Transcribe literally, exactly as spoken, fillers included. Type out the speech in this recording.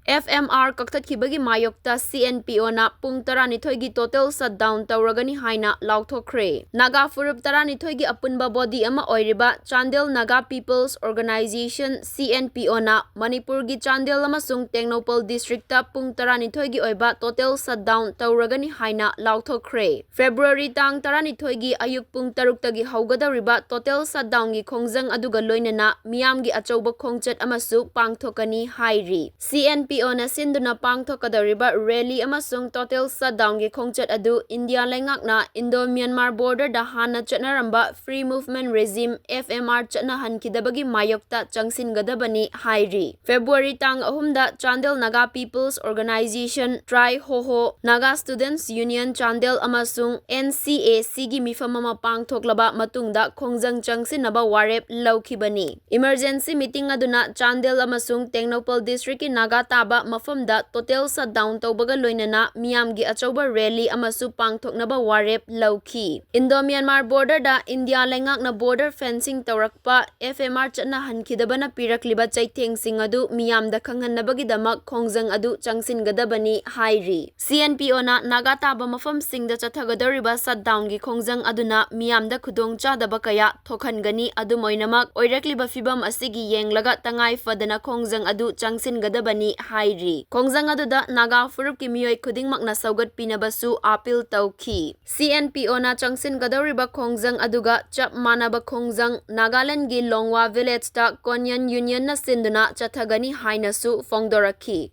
F M R ꯀꯛꯊꯠꯈꯤꯕꯒꯤ ꯃꯥꯌꯣꯛꯇ C N P O ꯅ ꯄꯨꯡ ꯇꯔꯥꯅꯤꯊꯣꯏꯒꯤ total shutdown ꯇꯧꯔꯒꯅꯤ ꯍꯥꯏꯅ ꯂꯥꯎꯊꯣꯛꯈ꯭ꯔꯦ꯫ ꯅꯥꯒꯥ ꯐꯨꯔꯨꯞ ꯇꯔꯥꯅꯤꯊꯣꯏꯒꯤ ꯑꯄꯨꯟꯕ body ꯑꯃ ꯑꯣꯏꯔꯤꯕ Chandel Naga People's Organisation, C N P O ꯅ ꯃꯅꯤꯄꯨꯔꯒꯤ ꯆꯥꯟꯗꯦꯜ ꯑꯃꯁꯨꯡ ꯇꯦꯡꯅꯧꯄꯜ district ꯇ ꯄꯨꯡ ꯇꯔꯥꯅꯤꯊꯣꯏꯒꯤ ꯑꯣꯏꯕ total shutdown ꯇꯧꯔꯒꯅꯤ ꯍꯥꯏꯅ ꯂꯥꯎꯊꯣꯛꯈ꯭ꯔꯦ꯫ February ꯇꯥꯡ ꯇꯔꯥꯅꯤꯊꯣꯏꯒꯤ ꯑꯌꯨꯛ ꯄꯨꯡ ꯇꯔꯨꯛꯇꯒꯤ ꯍꯧꯒꯗꯧꯔꯤꯕ total shutdown ꯒꯤ ꯈꯣꯡꯖꯪ ꯑꯗꯨꯒ ꯂꯣꯏꯅꯅ ꯃꯤꯌꯥꯝꯒꯤ ꯑꯆꯧꯕ ꯈꯣꯡꯆꯠ ꯑꯃꯁꯨ ꯄꯥꯡꯊꯣꯛꯀꯅꯤ ꯍꯥꯏꯔꯤ꯫ C N P O ꯅ ꯁꯤꯟꯗꯨꯅ ꯄꯥꯡꯊꯣꯛꯀꯗꯧꯔꯤꯕ rally ꯑꯃꯁꯨꯡ total shutdown ꯒꯤ ꯈꯣꯡꯆꯠ ꯑꯗꯨ ꯏꯟꯗꯤꯌꯥ ꯂꯩꯉꯥꯛꯅ Indo-Myanmar border ꯗ ꯍꯥꯟꯅ ꯆꯠꯅꯔꯝꯕ Free Movement Regime, F M R, ꯆꯠꯅꯍꯟꯈꯤꯗꯕꯒꯤ ꯃꯥꯌꯣꯛꯇ ꯆꯪꯁꯤꯟꯒꯗꯕꯅꯤ ꯍꯥꯏꯔꯤ꯫ February ꯇꯥꯡ ꯑꯍꯨꯝꯗ Chandel Naga People's Organisation, TRAI-HoHo, Naga Students Union Chandel ꯑꯃꯁꯨꯡ N C A C ꯒꯤ ꯃꯤꯐꯝ ꯑꯃ ꯄꯥꯡꯊꯣꯛꯂꯕ ꯃꯇꯨꯡꯗ ꯈꯣꯡꯖꯪ ꯆꯪꯁꯤꯟꯅꯕ ꯋꯥꯔꯦꯞ ꯂꯧꯈꯤꯕꯅꯤ꯫ Emergency meeting ꯑꯗꯨꯅ ꯆꯥꯟꯗꯦꯜ ꯑꯃꯁꯨꯡ ꯇꯦꯡꯅꯧꯄꯜ district ꯀꯤ ꯅꯥꯒꯥ ꯇꯥꯕ ꯃꯐꯝꯗ total shutdown ꯇꯧꯕꯒ ꯂꯣꯏꯅꯅ ꯃꯤꯌꯥꯝꯒꯤ ꯑꯆꯧꯕ rally ꯑꯃꯁꯨ ꯄꯥꯡꯊꯣꯛꯅꯕ ꯋꯥꯔꯦꯞ ꯂꯧꯈꯤ꯫ Indo-Myanmar border ꯗ ꯏꯟꯗꯤꯌꯥ ꯂꯩꯉꯥꯛꯅ border fencing ꯇꯧꯔꯛꯄ, F M R ꯆꯠꯅꯍꯟꯈꯤꯗꯕꯅ ꯄꯤꯔꯛꯂꯤꯕ ꯆꯩꯊꯦꯡꯁꯤꯡ ꯑꯗꯨ ꯃꯤꯌꯥꯝꯗ ꯈꯪꯍꯟꯅꯕꯒꯤꯗꯃꯛ ꯈꯣꯡꯖꯪ ꯑꯗꯨ ꯆꯪꯁꯤꯟꯒꯗꯕꯅꯤ ꯍꯥꯏꯔꯤ꯫ C N P O ꯅ ꯅꯥꯒꯥ ꯇꯥꯕ ꯃꯐꯝꯁꯤꯡꯗ ꯆꯠꯊꯒꯗꯧꯔꯤꯕ shutdown ꯒꯤ ꯈꯣꯡꯖꯪ ꯑꯗꯨꯅ ꯃꯤꯌꯥꯝꯗ ꯈꯨꯗꯣꯡꯆꯥꯗꯕ ꯀꯌꯥ ꯊꯣꯛꯍꯟꯒꯅꯤ꯫ ꯑꯗꯨꯝ ꯑꯣꯏꯅꯃꯛ, ꯑꯣꯏꯔꯛꯂꯤꯕ ꯐꯤꯚꯝ ꯑꯁꯤꯒꯤ ꯌꯦꯡꯂꯒ ꯇꯉꯥꯏ ꯐꯗꯅ ꯈꯣꯡꯖꯪ ꯑꯗꯨ ꯆꯪꯁꯤꯟꯒꯗꯕꯅꯤ ꯍꯥꯏꯔꯤ꯫ ꯈꯣꯡꯖꯪ ꯑꯗꯨꯗ ꯅꯥꯒꯥ ꯐꯨꯔꯨꯞꯀꯤ ꯃꯤꯑꯣꯏ ꯈꯨꯗꯤꯡꯃꯛꯅ ꯁꯧꯒꯠꯄꯤꯅꯕꯁꯨ appeal ꯇꯧꯈꯤ꯫ C N P O ꯅ ꯆꯪꯁꯤꯟꯒꯗꯧꯔꯤꯕ ꯈꯣꯡꯖꯪ ꯑꯗꯨꯒ ꯆꯞ ꯃꯥꯟꯅꯕ ꯈꯣꯡꯖꯪ ꯅꯥꯒꯥꯂꯦꯟꯗꯒꯤ ꯂꯣꯡꯋꯥ village ꯇ Konyan Union ꯅ ꯁꯤꯟꯗꯨꯅ ꯆꯠꯊꯒꯅꯤ ꯍꯥꯏꯅꯁꯨ ꯐꯣꯡꯗꯣꯔꯛꯈꯤ꯫